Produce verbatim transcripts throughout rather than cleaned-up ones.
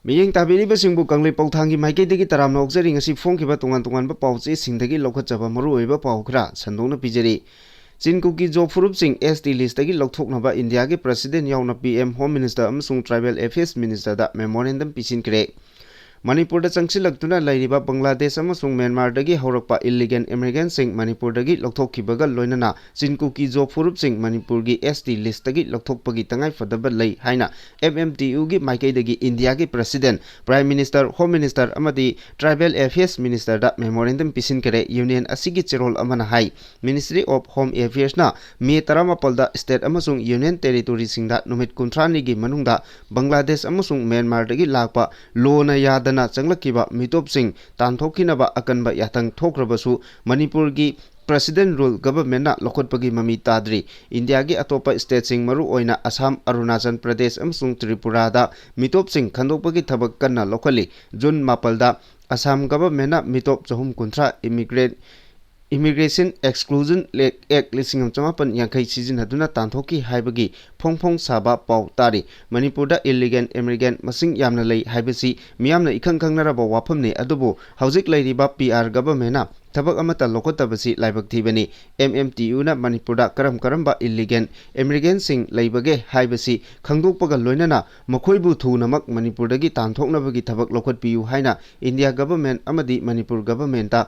ꯃꯤꯠꯌꯦꯡ ꯇꯥꯕꯤꯔꯤꯕꯁꯤꯡꯕꯨ ꯀꯪꯂꯩ ꯄꯥꯎꯊꯥꯡꯒꯤ ꯃꯥꯏꯀꯩꯗꯒꯤ ꯇꯔꯥꯝꯅ ꯑꯣꯛꯆꯔꯤ꯫ ꯉꯁꯤ ꯐꯣꯡꯈꯤꯕ ꯇꯣꯉꯥꯟ ꯇꯣꯉꯥꯟꯕ ꯄꯥꯎ ꯆꯦꯁꯤꯡꯗꯒꯤ ꯂꯧꯈꯠꯆꯕ ꯃꯔꯨꯑꯣꯏꯕ ꯄꯥꯎ ꯈꯔ ꯁꯟꯗꯣꯛꯅ ꯄꯤꯖꯔꯤ꯫ ꯆꯤꯟ ꯀꯨꯀꯤ ꯖꯣ ꯐꯨꯔꯨꯞꯁꯤꯡ S T list ꯇꯒꯤ ꯂꯧꯊꯣꯛꯅꯕ ꯏꯟꯗꯤꯌꯥꯒꯤ President ꯌꯥꯎꯅ P M, Home Minister ꯑꯃꯁꯨꯡ Tribal Affairs Minister ꯗ memorandum ꯄꯤꯁꯤꯟꯈ꯭ꯔꯦ꯫ ꯃꯅꯤꯄꯨꯔꯗ ꯆꯪꯁꯤꯜꯂꯛꯇꯨꯅ ꯂꯩꯔꯤꯕ ꯕꯪꯒ꯭ꯂꯥꯗꯦꯁ ꯑꯃꯁꯨꯡ ꯃ꯭ꯌꯥꯟꯃꯥꯔꯗꯒꯤ ꯍꯧꯔꯛꯄ illegal immigrant ꯁꯤꯡ ꯃꯅꯤꯄꯨꯔꯗꯒꯤ ꯂꯧꯊꯣꯛꯈꯤꯕꯒ ꯂꯣꯏꯅꯅ ꯆꯤꯟ ꯀꯨꯀꯤ ꯖꯣ ꯐꯨꯔꯨꯞꯁꯤꯡ ꯃꯅꯤꯄꯨꯔꯒꯤ S T list ꯇꯒꯤ ꯂꯧꯊꯣꯛꯄꯒꯤ ꯇꯉꯥꯏꯐꯗꯕ ꯂꯩ ꯍꯥꯏꯅ M M T U ꯒꯤ ꯃꯥꯏꯀꯩꯗꯒꯤ ꯏꯟꯗꯤꯌꯥꯒꯤ President, Prime Minister, Home Minister ꯑꯃꯗꯤ Tribal Affairs Minister ꯗ memorandum ꯄꯤꯁꯤꯟꯈꯔꯦ꯫ Union ꯑꯁꯤꯒꯤ ꯆꯦꯔꯣꯜ ꯑꯃꯅ ꯍꯥꯏ, Ministry of Home Affairs ꯅ ꯃꯦ ꯇꯔꯥꯃꯥꯄꯜꯗ state ꯑꯃꯁꯨꯡ union territory ꯁꯤꯡꯗ ꯅꯨꯃꯤꯠ ꯀꯨꯟꯊ꯭ꯔꯥꯅꯤꯒꯤ ꯃꯅꯨꯡꯗ ꯕꯪꯒ꯭ꯂꯥꯗꯦꯁ ꯑꯃꯁꯨꯡ ꯃ꯭ꯌꯥꯟꯃꯥꯔꯗꯒꯤ ꯂꯥꯛꯄ ꯂꯣꯅ ꯌꯥꯗꯅ ꯆꯪꯂꯛꯈꯤꯕ ꯃꯤꯇꯣꯞꯁꯤꯡ ꯇꯥꯟꯊꯣꯛꯈꯤꯅꯕ ꯑꯀꯟꯕ ꯌꯥꯊꯪ ꯊꯣꯛꯈ꯭ꯔꯕꯁꯨ, ꯃꯅꯤꯄꯨꯔꯒꯤ President Rule Government ꯅ ꯂꯧꯈꯠꯄꯒꯤ ꯃꯃꯤ ꯇꯥꯗ꯭ꯔꯤ꯫ ꯏꯟꯗꯤꯌꯥꯒꯤ ꯑꯇꯣꯞꯄ state ꯁꯤꯡ, ꯃꯔꯨꯑꯣꯏꯅ ꯑꯁꯥꯝ, ꯑꯔꯨꯅꯥꯆꯜ ꯄ꯭ꯔꯗꯦꯁ ꯑꯃꯁꯨꯡ ꯇ꯭ꯔꯤꯄꯨꯔꯥꯗ ꯃꯤꯇꯣꯞꯁꯤꯡ ꯈꯟꯗꯣꯛꯄꯒꯤ ꯊꯕꯛ ꯀꯟꯅ ꯂꯧꯈꯠꯂꯤ꯫ ꯖꯨꯟ ꯃꯥꯄꯜꯗ ꯑꯁꯥꯝ government ꯅ ꯃꯤꯇꯣꯞ ꯆꯍꯨꯝ ꯀꯨꯟꯊ꯭ꯔꯥ immigrant Immigration Exclusion Act ꯂꯤꯁꯤꯡ ꯑꯃ ꯆꯃꯥꯄꯟ ꯌꯥꯡꯈꯩ ꯁꯤꯖꯤꯟꯅꯗꯨꯅ ꯇꯥꯟꯊꯣꯛꯈꯤ ꯍꯥꯏꯕꯒꯤ ꯐꯣꯡ ꯐꯣꯡ ꯁꯥꯕ ꯄꯥꯎ ꯇꯥꯔꯤ꯫ ꯃꯅꯤꯄꯨꯔꯗ illegal immigrant ꯃꯁꯤꯡ ꯌꯥꯝꯅ ꯂꯩ ꯍꯥꯏꯕꯁꯤ ꯃꯤꯌꯥꯝꯅ ꯏꯈꯪ ꯈꯪꯅꯔꯕ ꯋꯥꯐꯝꯅꯤ, ꯑꯗꯨꯕꯨ ꯍꯧꯖꯤꯛ ꯂꯩꯔꯤꯕ P R government ꯅ ꯊꯕꯛ ꯑꯃꯠꯇ ꯂꯧꯈꯠꯇꯕꯁꯤ ꯂꯥꯏꯕꯛ ꯊꯤꯕꯅꯤ꯫ M M T U ꯅ ꯃꯅꯤꯄꯨꯔꯗ ꯀꯔꯝ ꯀꯔꯝꯕ illegal immigrant ꯁꯤꯡ ꯂꯩꯕꯒꯦ ꯍꯥꯏꯕꯁꯤ ꯈꯪꯗꯣꯛꯄꯒ ꯂꯣꯏꯅꯅ ꯃꯈꯣꯏꯕꯨ ꯊꯨꯅꯃꯛ ꯃꯅꯤꯄꯨꯔꯗꯒꯤ ꯇꯥꯟꯊꯣꯛꯅꯕꯒꯤ ꯊꯕꯛ ꯂꯧꯈꯠꯄꯤꯌꯨ ꯍꯥꯏꯅ ꯏꯟꯗꯤꯌꯥ government ꯑꯃꯗꯤ ꯃꯅꯤꯄꯨꯔ government ꯇ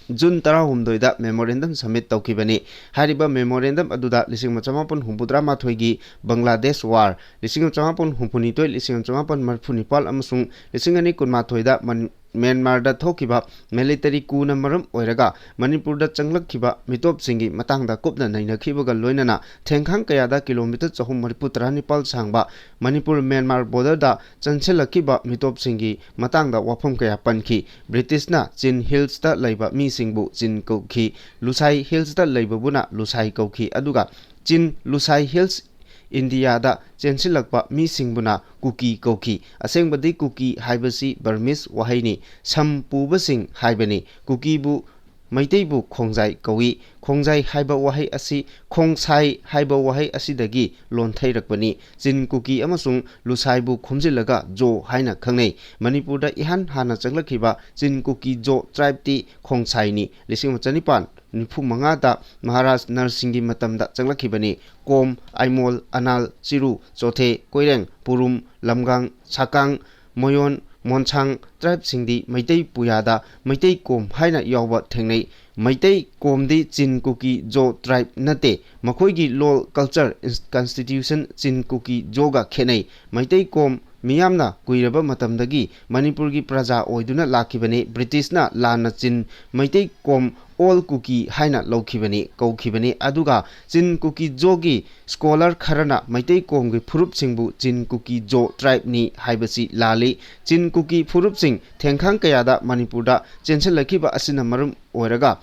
ꯖꯨꯟ ꯇꯔꯥꯍꯨꯝꯗꯣꯏꯗ memorandum submit ꯇꯧꯈꯤꯕꯅꯤ꯫ ꯍꯥꯏꯔꯤꯕ memorandum ꯑꯗꯨꯗ ꯂꯤꯁꯤꯡ ꯑꯃ ꯆꯃꯥꯄꯟ ꯍꯨꯝꯐꯨꯇꯔꯥ ꯃꯥꯊꯣꯏꯒꯤ ꯕꯪꯒ꯭ꯂꯥꯗꯦꯁ war, ꯂꯤꯁꯤꯡ ꯑꯃ ꯆꯃꯥꯄꯟ ꯍꯨꯝꯐꯨꯅꯤꯊꯣꯏ, ꯂꯤꯁꯤꯡ ꯑꯃ ꯆꯃꯥꯄꯟ ꯃꯔꯤꯐꯨ ꯅꯤꯄꯥꯜ ꯑꯃꯁꯨꯡ ꯂꯤꯁꯤꯡ ꯑꯅꯤ ꯀꯨꯟꯃꯥꯊꯣꯏꯗ ꯃꯟ-, ꯃ꯭ꯌꯥꯟꯃꯥꯔꯗ ꯊꯣꯛꯈꯤꯕ military coup ꯅ ꯃꯔꯝ ꯑꯣꯏꯔꯒ ꯃꯅꯤꯄꯨꯔꯗ ꯆꯪꯂꯛꯈꯤꯕ ꯃꯤꯇꯣꯞꯁꯤꯡꯒꯤ ꯃꯇꯥꯡꯗ ꯀꯨꯞꯅ ꯅꯩꯅꯈꯤꯕꯒ ꯂꯣꯏꯅꯅ ꯊꯦꯡꯈꯥꯡ ꯀꯌꯥꯗ kilometre ꯆꯍꯨꯝ ꯃꯔꯤꯐꯨ ꯇꯔꯥꯅꯤꯄꯥꯜ ꯁꯥꯡꯕ ꯃꯅꯤꯄꯨꯔ ꯃ꯭ꯌꯥꯟꯃꯥꯔ border ꯗ ꯆꯪꯁꯤꯜꯂꯛꯈꯤꯕ ꯃꯤꯇꯣꯞꯁꯤꯡꯒꯤ ꯃꯇꯥꯡꯗ ꯋꯥꯐꯝ ꯀꯌꯥ ꯄꯟꯈꯤ꯫ ꯕ꯭ꯔꯤꯇꯤꯁꯅ ꯆꯤꯟ Hills ꯇ ꯂꯩꯕ ꯃꯤꯁꯤꯡꯕꯨ ꯆꯤꯟ ꯀꯧꯈꯤ, ꯂꯨꯁꯥꯏ Hills ꯇ ꯂꯩꯕꯕꯨꯅ ꯂꯨꯁꯥꯏ ꯀꯧꯈꯤ, ꯑꯗꯨꯒ ꯆꯤꯟ ꯂꯨꯁꯥꯏ Hills ꯏꯟꯗꯤꯌꯥꯗ ꯆꯦꯟꯁꯤꯜꯂꯛꯄ ꯃꯤꯁꯤꯡꯕꯨꯅ ꯀꯨꯀꯤ ꯀꯧꯈꯤ꯫ ꯑꯁꯦꯡꯕꯗꯤ ꯀꯨꯀꯤ ꯍꯥꯏꯕꯁꯤ Burmese ꯋꯥꯍꯩꯅꯤ, ꯁꯝ ꯄꯨꯕꯁꯤꯡ ꯍꯥꯏꯕꯅꯤ꯫ ꯀꯨꯀꯤꯕꯨ ꯃꯩꯇꯩꯕꯨ ꯈꯣꯡꯖꯥꯏ ꯀꯧꯏ꯫ ꯈꯣꯡꯖꯥꯏ ꯍꯥꯏꯕ ꯋꯥꯍꯩ ꯑꯁꯤ ꯈꯣꯡꯁꯥꯏ ꯍꯥꯏꯕ ꯋꯥꯍꯩ ꯑꯁꯤꯗꯒꯤ ꯂꯣꯟꯊꯩꯔꯛꯄꯅꯤ꯫ ꯆꯤꯟ ꯀꯨꯀꯤ ꯑꯃꯁꯨꯡ ꯂꯨꯁꯥꯏꯕꯨ ꯈꯣꯝꯖꯤꯜꯂꯒ ꯖꯣ ꯍꯥꯏꯅ ꯈꯪꯅꯩ꯫ ꯃꯅꯤꯄꯨꯔꯗ ꯏꯍꯥꯟ ꯍꯥꯟꯅ ꯆꯪꯂꯛꯈꯤꯕ ꯆꯤꯟ ꯀꯨꯀꯤ ꯖꯣ tribeꯇꯤ ꯈꯣꯡꯁꯥꯏꯅꯤ꯫ ꯂꯤꯁꯤꯡ ꯑꯃ ꯆꯅꯤꯄꯥꯟ ꯅꯤꯐꯨ ꯃꯉꯥꯗ ꯃꯍꯥꯔꯥꯖ ꯅꯔꯁꯤꯡꯒꯤ ꯃꯇꯝꯗ ꯆꯪꯂꯛꯈꯤꯕꯅꯤ꯫ ꯀꯣꯝ, ꯑꯥꯏꯃꯣꯜ, ꯑꯅꯥꯜ, ꯆꯤꯔꯨ, ꯆꯣꯊꯦ, ꯀꯣꯏꯔꯦꯡ, ꯄꯨꯔꯨꯝ, ꯂꯝꯒꯥꯡ, ꯁꯥꯀꯥꯡ, ꯃꯣꯌꯣꯟ, ꯃꯣꯟꯁꯥꯡ tribeꯁꯤꯡꯗꯤ ꯃꯩꯇꯩ ꯄꯨꯌꯥꯗ ꯃꯩꯇꯩ ꯀꯣꯝ ꯍꯥꯏꯅ ꯌꯥꯎꯕ ꯊꯦꯡꯅꯩ꯫ ꯃꯩꯇꯩ ꯀꯣꯝꯗꯤ ꯆꯤꯟ ꯀꯨꯀꯤ ꯖꯣ tribe ꯅꯠꯇꯦ꯫ ꯃꯈꯣꯏꯒꯤ ꯂꯣꯜ, culture, ins-, constitution ꯆꯤꯟ ꯀꯨꯀꯤ ꯖꯣꯒ ꯈꯦꯠꯅꯩ꯫ ꯃꯩꯇꯩ ꯀꯣꯝ ꯃꯤꯌꯥꯝꯅ ꯀꯨꯏꯔꯕ ꯃꯇꯝꯗꯒꯤ ꯃꯅꯤꯄꯨꯔꯒꯤ ꯄ꯭ꯔꯖꯥ ꯑꯣꯏꯗꯨꯅ ꯂꯥꯛꯈꯤꯕꯅꯤ꯫ ꯕ꯭ꯔꯤꯇꯤꯁꯅ ꯂꯥꯟꯅ ꯆꯤꯟ ꯃꯩꯇꯩ ꯀꯣꯝ ꯑꯣꯜ ꯀꯨꯀꯤ ꯍꯥꯏꯅ ꯂꯧꯈꯤꯕꯅꯤ, ꯀꯧꯈꯤꯕꯅꯤ꯫ ꯑꯗꯨꯒ ꯆꯤꯟ ꯀꯨꯀꯤ ꯖꯣꯒꯤ scholar ꯈꯔꯅ ꯃꯩꯇꯩ ꯀꯣꯝꯒꯤ ꯐꯨꯔꯨꯞꯁꯤꯡꯕꯨ ꯆꯤꯟ ꯀꯨꯀꯤ ꯖꯣ tribeꯅꯤ ꯍꯥꯏꯕꯁꯤ ꯂꯥꯜꯂꯤ꯫ ꯆꯤꯟ ꯀꯨꯀꯤ ꯐꯨꯔꯨꯞꯁꯤꯡ ꯊꯦꯡꯈꯥꯡ ꯀꯌꯥꯗ ꯃꯅꯤꯄꯨꯔꯗ ꯆꯦꯟꯁꯤꯜꯂꯛꯈꯤꯕ ꯑꯁꯤꯅ ꯃꯔꯝ ꯑꯣꯏꯔꯒ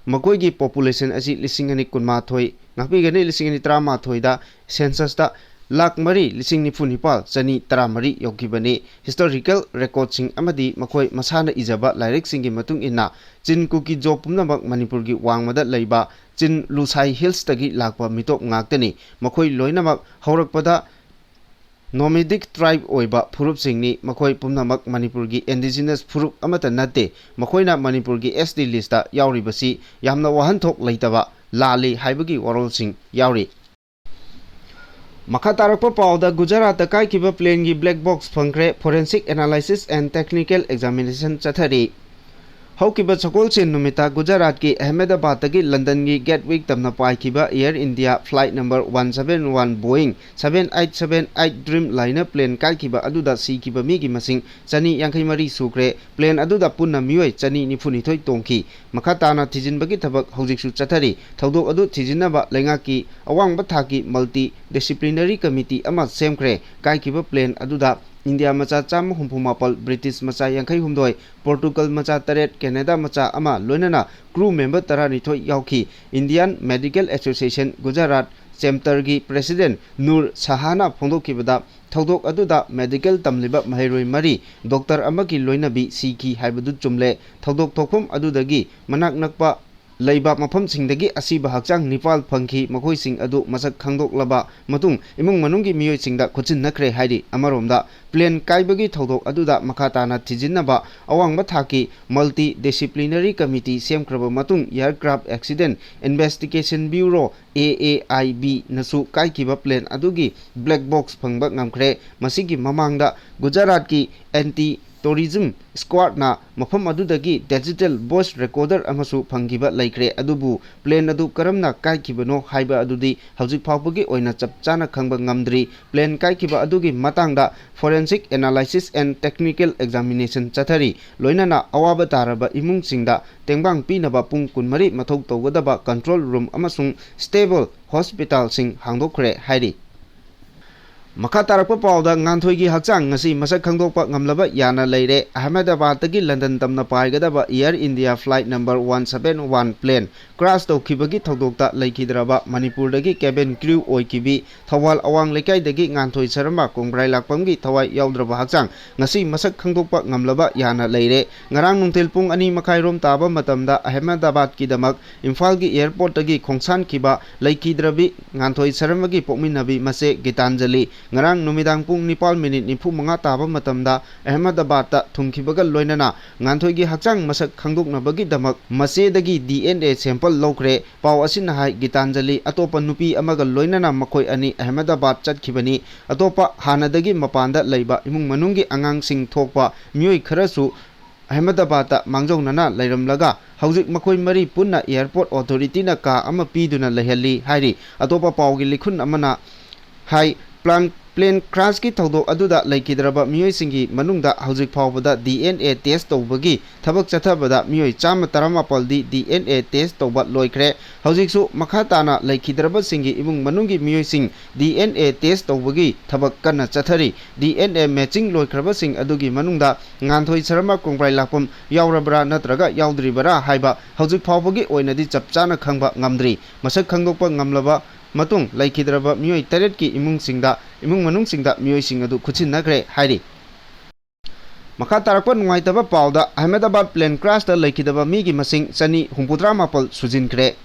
ꯃꯈꯣꯏꯒꯤ population ꯑꯁꯤ ꯂꯤꯁꯤꯡ ꯑꯅꯤ ꯀꯨꯟꯃꯥꯊꯣꯏ ꯉꯥꯛꯄꯤꯒꯅꯤ꯫ ꯂꯤꯁꯤꯡ ꯑꯅꯤ ꯇꯔꯥꯃꯥꯊꯣꯏꯗ censusꯇ ꯂꯥꯈ ꯃꯔꯤ ꯂꯤꯁꯤꯡ ꯅꯤꯐꯨ ꯅꯤꯄꯥꯜ ꯆꯅꯤ ꯇꯔꯥꯃꯔꯤ ꯌꯧꯈꯤꯕꯅꯤ꯫ Historical recordꯁꯤꯡ ꯑꯃꯗꯤ ꯃꯈꯣꯏ ꯃꯁꯥꯅ ꯏꯖꯕ ꯂꯥꯏꯔꯤꯛꯁꯤꯡꯒꯤ ꯃꯇꯨꯡ ꯏꯟꯅ ꯆꯤꯟ ꯀꯨꯀꯤ ꯖꯣ ꯄꯨꯝꯅꯃꯛ ꯃꯅꯤꯄꯨꯔꯒꯤ ꯋꯥꯡꯃꯗ ꯂꯩꯕ ꯆꯤꯟ ꯂꯨꯁꯥꯏ Hillsꯇꯒꯤ ꯂꯥꯛꯄ ꯃꯤꯇꯣꯞ ꯉꯥꯛꯇꯅꯤ꯫ ꯃꯈꯣꯏ ꯂꯣꯏꯅꯃꯛ ꯍꯧꯔꯛꯄꯗ nomadic tribe ꯑꯣꯏꯕ ꯐꯨꯔꯨꯞꯁꯤꯡꯅꯤ꯫ ꯃꯈꯣꯏ ꯄꯨꯝꯅꯃꯛ ꯃꯅꯤꯄꯨꯔꯒꯤ indigenous ꯐꯨꯔꯨꯞ ꯑꯃꯠꯇ ꯅꯠꯇꯦ꯫ ꯃꯈꯣꯏꯅ ꯃꯅꯤꯄꯨꯔꯒꯤ ST listꯇ ꯌꯥꯎꯔꯤꯕꯁꯤ ꯌꯥꯝꯅ ꯋꯥꯍꯟꯊꯣꯛ ꯂꯩꯇꯕ ꯂꯥꯜꯂꯤ ꯍꯥꯏꯕꯒꯤ ꯋꯥꯔꯣꯜꯁꯤꯡ ꯌꯥꯎꯔꯤ꯫ ꯃꯈꯥ ꯇꯥꯔꯛꯄ ꯄꯥꯎꯗ, ꯒꯨꯖꯔꯥꯠꯇ ꯀꯥꯏꯈꯤꯕ planeꯒꯤ black box ꯐꯪꯈ꯭ꯔꯦ, forensic analysis and technical examination ꯆꯠꯊꯔꯤ꯫ ꯍꯧꯈꯤꯕ ꯁꯒꯣꯜꯁꯦꯟ ꯅꯨꯃꯤꯠꯇ ꯒꯨꯖꯔꯥꯠꯀꯤ ꯑꯍꯃꯦꯗꯕꯥꯗꯇꯒꯤ ꯂꯟꯗꯟꯒꯤ ꯒꯦꯠꯋꯤꯛ ꯇꯝꯅ ꯄꯥꯏꯈꯤꯕ Air India flight number one seven one Boeing seven eight seven eight Dreamliner plane ꯀꯥꯏꯈꯤꯕ ꯑꯗꯨꯗ ꯁꯤꯈꯤꯕ ꯃꯤꯒꯤ ꯃꯁꯤꯡ ꯆꯅꯤ ꯌꯥꯡꯈꯩ ꯃꯔꯤ ꯁꯨꯈ꯭ꯔꯦ꯫ Plane ꯑꯗꯨꯗ ꯄꯨꯟꯅ ꯃꯤꯑꯣꯏ ꯆꯅꯤ ꯅꯤꯐꯨ ꯅꯤꯊꯣꯏ ꯇꯣꯡꯈꯤ꯫ ꯃꯈꯥ ꯇꯥꯅ ꯊꯤꯖꯤꯟꯕꯒꯤ ꯊꯕꯛ ꯍꯧꯖꯤꯛꯁꯨ ꯆꯠꯊꯔꯤ꯫ ꯊꯧꯗꯣꯛ ꯑꯗꯨ ꯊꯤꯖꯤꯟꯅꯕ ꯂꯩꯉꯥꯛꯀꯤ ꯑꯋꯥꯡꯕ ꯊꯥꯛꯀꯤ multi disciplinary committee ꯑꯃ ꯁꯦꯝꯈ꯭ꯔꯦ꯫ ꯀꯥꯏꯈꯤꯕ plane ꯑꯗꯨꯗ ꯏꯟꯗꯤꯌꯥ ꯃꯆꯥ ꯆꯥꯝꯃ ꯍꯨꯝꯐꯨ ꯃꯥꯄꯜ, ꯕ꯭ꯔꯤꯇꯤꯁ ꯃꯆꯥ ꯌꯥꯡꯈꯩ ꯍꯨꯝꯗꯣꯏ, ꯄꯣꯔꯇꯨꯒꯜ ꯃꯆꯥ ꯇꯔꯦꯠ, ꯀꯦꯅꯦꯗꯥ ꯃꯆꯥ ꯑꯃ, ꯂꯣꯏꯅꯅ crew member ꯇꯔꯥꯅꯤꯊꯣꯏ ꯌꯥꯎꯈꯤ꯫ Indian Medical Association Gujarat ꯆꯦꯞꯇꯔꯒꯤ president Nur ꯁꯍꯥꯅ ꯐꯣꯡꯗꯣꯛꯈꯤꯕꯗ, ꯊꯧꯗꯣꯛ ꯑꯗꯨꯗ ꯃꯦꯗꯤꯀꯦꯜ ꯇꯝꯂꯤꯕ ꯃꯍꯩꯔꯣꯏ ꯃꯔꯤ, ꯗꯣꯛꯇꯔ ꯑꯃꯒꯤ ꯂꯣꯏꯅꯕꯤ ꯁꯤꯈꯤ ꯍꯥꯏꯕꯗꯨ ꯆꯨꯝꯂꯦ꯫ ꯊꯧꯗꯣꯛ ꯊꯣꯛꯐꯝ ꯑꯗꯨꯗꯒꯤ ꯃꯅꯥꯛ ꯅꯛꯄ ꯂꯩꯕ ꯃꯐꯝꯁꯤꯡꯗꯒꯤ ꯑꯁꯤꯕ ꯍꯛꯆꯥꯡ ꯅꯤꯄꯥꯜ ꯐꯪꯈꯤ꯫ ꯃꯈꯣꯏꯁꯤꯡ ꯑꯗꯨ ꯃꯁꯛ ꯈꯪꯗꯣꯛꯂꯕ ꯃꯇꯨꯡ ꯏꯃꯨꯡ ꯃꯅꯨꯡꯒꯤ ꯃꯤꯑꯣꯏꯁꯤꯡꯗ ꯈꯨꯠꯁꯤꯟꯅꯈ꯭ꯔꯦ ꯍꯥꯏꯔꯤ꯫ ꯑꯃꯔꯣꯝꯗ, ꯄ꯭ꯂꯦꯟ ꯀꯥꯏꯕꯒꯤ ꯊꯧꯗꯣꯛ ꯑꯗꯨꯗ ꯃꯈꯥ ꯇꯥꯅ ꯊꯤꯖꯤꯟꯅꯕ ꯑꯋꯥꯡꯕ ꯊꯥꯛꯀꯤ multi disciplinary committee ꯁꯦꯝꯈ꯭ꯔꯕ ꯃꯇꯨꯡ, Aircraft Accident Investigation Bureau, A A I B, ꯅꯁꯨ ꯀꯥꯏꯈꯤꯕ ꯄ꯭ꯂꯦꯟ ꯑꯗꯨꯒꯤ black box ꯐꯪꯕ ꯉꯝꯈ꯭ꯔꯦ꯫ ꯃꯁꯤꯒꯤ ꯃꯃꯥꯡꯗ ꯒꯨꯖꯔꯥꯠꯀꯤ anti terrorism squadꯅ ꯃꯐꯝ ꯑꯗꯨꯗꯒꯤ digital voice recorder ꯑꯃꯁꯨ ꯐꯪꯈꯤꯕ ꯂꯩꯈ꯭ꯔꯦ꯫ ꯑꯗꯨꯕꯨ ꯄ꯭ꯂꯦꯟ ꯑꯗꯨ ꯀꯔꯝꯅ ꯀꯥꯏꯈꯤꯕꯅꯣ ꯍꯥꯏꯕ ꯑꯗꯨꯗꯤ ꯍꯧꯖꯤꯛ ꯐꯥꯎꯕꯒꯤ ꯑꯣꯏꯅ ꯆꯞ ꯆꯥꯅ ꯈꯪꯕ ꯉꯝꯗ꯭ꯔꯤ꯫ ꯄ꯭ꯂꯦꯟ ꯀꯥꯏꯈꯤꯕ ꯑꯗꯨꯒꯤ ꯃꯇꯥꯡꯗ forensic analysis and technical examination ꯆꯠꯊꯔꯤ꯫ ꯂꯣꯏꯅꯅ ꯑꯋꯥꯕ ꯇꯥꯔꯕ ꯏꯃꯨꯡꯁꯤꯡꯗ ꯇꯦꯡꯕꯥꯡ ꯄꯤꯅꯕ ꯄꯨꯡ ꯀꯨꯟꯃꯔꯤ ꯃꯊꯧ ꯇꯧꯒꯗꯕ control room ꯑꯃꯁꯨꯡ stable hospitalꯁꯤꯡ ꯍꯥꯡꯗꯣꯛꯈ꯭ꯔꯦ ꯍꯥꯏꯔꯤ꯫ ꯃꯈꯥ ꯇꯥꯔꯛꯄ ꯄꯥꯎꯗ, ꯉꯥꯟꯊꯣꯏꯒꯤ ꯍꯛꯆꯥꯡ ꯉꯁꯤ ꯃꯁꯛ ꯈꯪꯗꯣꯛꯄ ꯉꯝꯂꯕ ꯌꯥꯅ ꯂꯩꯔꯦ꯫ ꯑꯍꯃꯦꯗꯥꯕꯥꯗꯇꯒꯤ ꯂꯟꯗꯟ ꯇꯝꯅ ꯄꯥꯏꯒꯗꯕ Air India flight number one seven one plane crash ꯇꯧꯈꯤꯕꯒꯤ ꯊꯧꯗꯣꯛꯇ ꯂꯩꯈꯤꯗ꯭ꯔꯕ ꯃꯅꯤꯄꯨꯔꯗꯒꯤ cabin crew ꯑꯣꯏꯈꯤꯕꯤ ꯊꯧꯕꯥꯜ ꯑꯋꯥꯡ ꯂꯩꯀꯥꯏꯗꯒꯤ ꯉꯥꯟꯊꯣꯏ ꯁꯔꯃ ꯀꯣꯡꯕ꯭ꯔꯥꯏ ꯂꯥꯛꯄꯝꯒꯤ ꯊꯋꯥꯏ ꯌꯥꯎꯗ꯭ꯔꯕ ꯍꯛꯆꯥꯡ ꯉꯁꯤ ꯃꯁꯛ ꯈꯪꯗꯣꯛꯄ ꯉꯝꯂꯕ ꯌꯥꯅ ꯂꯩꯔꯦ꯫ ꯉꯔꯥꯡ ꯅꯨꯡꯊꯤꯜ ꯄꯨꯡ ꯑꯅꯤ ꯃꯈꯥꯏꯔꯣꯝ ꯇꯥꯕ ꯃꯇꯝꯗ ꯑꯍꯃꯦꯗꯥꯕꯥꯗꯀꯤꯗꯃꯛ ꯏꯝꯐꯥꯜꯒꯤ airportꯇꯒꯤ ꯈꯣꯡꯁꯥꯟꯈꯤꯕ ꯂꯩꯈꯤꯗ꯭ꯔꯕꯤ ꯉꯥꯟꯊꯣꯏ ꯁꯔꯃꯒꯤ ꯄꯣꯛꯃꯤꯟꯅꯕꯤ ꯃꯆꯦ ꯒꯤꯇꯥꯟꯖꯂꯤ ꯉꯔꯥꯡ ꯅꯨꯃꯤꯗꯥꯡ ꯄꯨꯡ ꯅꯤꯄꯥꯜ ꯃꯤꯅꯤꯠ ꯅꯤꯐꯨ ꯃꯉꯥ ꯇꯥꯕ ꯃꯇꯝꯗ ꯑꯍꯃꯦꯗꯥꯕꯥꯗꯇ ꯊꯨꯡꯈꯤꯕꯒ ꯂꯣꯏꯅꯅ ꯉꯥꯟꯊꯣꯏꯒꯤ ꯍꯛꯆꯥꯡ ꯃꯁꯛ ꯈꯪꯗꯣꯛꯅꯕꯒꯤꯗꯃꯛ ꯃꯆꯦꯗꯒꯤ D N A sample ꯂꯧꯈ꯭ꯔꯦ꯫ ꯄꯥꯎ ꯑꯁꯤꯅ ꯍꯥꯏ, ꯒꯤꯇꯥꯟꯖꯂꯤ ꯑꯇꯣꯞꯄ ꯅꯨꯄꯤ ꯑꯃꯒ ꯂꯣꯏꯅꯅ ꯃꯈꯣꯏ ꯑꯅꯤ ꯑꯍꯃꯦꯗꯥꯕꯥꯗ ꯆꯠꯈꯤꯕꯅꯤ꯫ ꯑꯇꯣꯞꯄ ꯍꯥꯟꯅꯗꯒꯤ ꯃꯄꯥꯟꯗ ꯂꯩꯕ ꯏꯃꯨꯡ ꯃꯅꯨꯡꯒꯤ ꯑꯉꯥꯡꯁꯤꯡ ꯊꯣꯛꯄ ꯃꯤꯑꯣꯏ ꯈꯔꯁꯨ ꯑꯍꯃꯦꯗꯥꯕꯥꯗꯇ ꯃꯥꯡꯖꯧꯅꯅ ꯂꯩꯔꯝꯂꯒ ꯍꯧꯖꯤꯛ ꯃꯈꯣꯏ ꯃꯔꯤ ꯄꯨꯟꯅ airport authorityꯅ ꯀꯥ ꯑꯃ ꯄꯤꯗꯨꯅ ꯂꯩꯍꯜꯂꯤ ꯍꯥꯏꯔꯤ꯫ ꯑꯇꯣꯞꯄ ꯄꯥꯎꯒꯤ ꯂꯤꯈꯨꯟ ꯑꯃꯅ ꯍꯥꯏ, ꯄ꯭ꯂꯥꯟ, plane crashꯀꯤ ꯊꯧꯗꯣꯛ ꯑꯗꯨꯗ ꯂꯩꯈꯤꯗ꯭ꯔꯕ ꯃꯤꯑꯣꯏꯁꯤꯡꯒꯤ ꯃꯅꯨꯡꯗ ꯍꯧꯖꯤꯛ ꯐꯥꯎꯕꯗ D N A test ꯇꯧꯕꯒꯤ ꯊꯕꯛ ꯆꯠꯊꯕꯗ ꯃꯤꯑꯣꯏ ꯆꯥꯝꯃ ꯇꯔꯥꯃꯥꯄꯜꯗꯤ D N A test ꯇꯧꯕ ꯂꯣꯏꯈ꯭ꯔꯦ꯫ ꯍꯧꯖꯤꯛꯁꯨ ꯃꯈꯥ ꯇꯥꯅ ꯂꯩꯈꯤꯗ꯭ꯔꯕꯁꯤꯡꯒꯤ ꯏꯃꯨꯡ ꯃꯅꯨꯡꯒꯤ ꯃꯤꯑꯣꯏꯁꯤꯡ D N A test ꯇꯧꯕꯒꯤ ꯊꯕꯛ ꯀꯟꯅ ꯆꯠꯊꯔꯤ꯫ D N A matching ꯂꯣꯏꯈ꯭ꯔꯕꯁꯤꯡ ꯑꯗꯨꯒꯤ ꯃꯅꯨꯡꯗ ꯉꯥꯟꯊꯣꯏ ꯁꯔꯃ ꯀꯣꯡꯕ꯭ꯔꯥꯏ ꯂꯥꯛꯄꯝ ꯌꯥꯎꯔꯕ꯭ꯔꯥ ꯅꯠꯇ꯭ꯔꯒ ꯌꯥꯎꯗ꯭ꯔꯤꯕꯔꯥ ꯍꯥꯏꯕ ꯍꯧꯖꯤꯛ ꯐꯥꯎꯕꯒꯤ ꯑꯣꯏꯅꯗꯤ ꯆꯞ ꯆꯥꯅ ꯈꯪꯕ ꯉꯝꯗ꯭ꯔꯤ꯫ ꯃꯁꯛ ꯈꯪꯗꯣꯛꯄ ꯉꯝꯂꯕ ꯃꯇꯨꯡ ꯂꯩꯈꯤꯗ꯭ꯔꯕ ꯃꯤꯑꯣꯏ ꯇꯔꯦꯠꯀꯤ ꯏꯃꯨꯡꯁꯤꯡꯗ, ꯏꯃꯨꯡ ꯃꯅꯨꯡꯁꯤꯡꯗ ꯃꯤꯑꯣꯏꯁꯤꯡ ꯑꯗꯨ ꯈꯨꯠꯁꯤꯟꯅꯈ꯭ꯔꯦ ꯍꯥꯏꯔꯤ꯫ ꯃꯈꯥ ꯇꯥꯔꯛꯄ ꯅꯨꯡꯉꯥꯏꯇꯕ ꯄꯥꯎꯗ, ꯑꯍꯃꯦꯗꯥꯕꯥꯗ plane crashꯇ ꯂꯩꯈꯤꯗꯕ ꯃꯤꯒꯤ ꯃꯁꯤꯡ ꯆꯅꯤ ꯍꯨꯝꯐꯨꯇꯔꯥ ꯃꯥꯄꯜ ꯁꯨꯖꯤꯟꯈ꯭ꯔꯦ꯫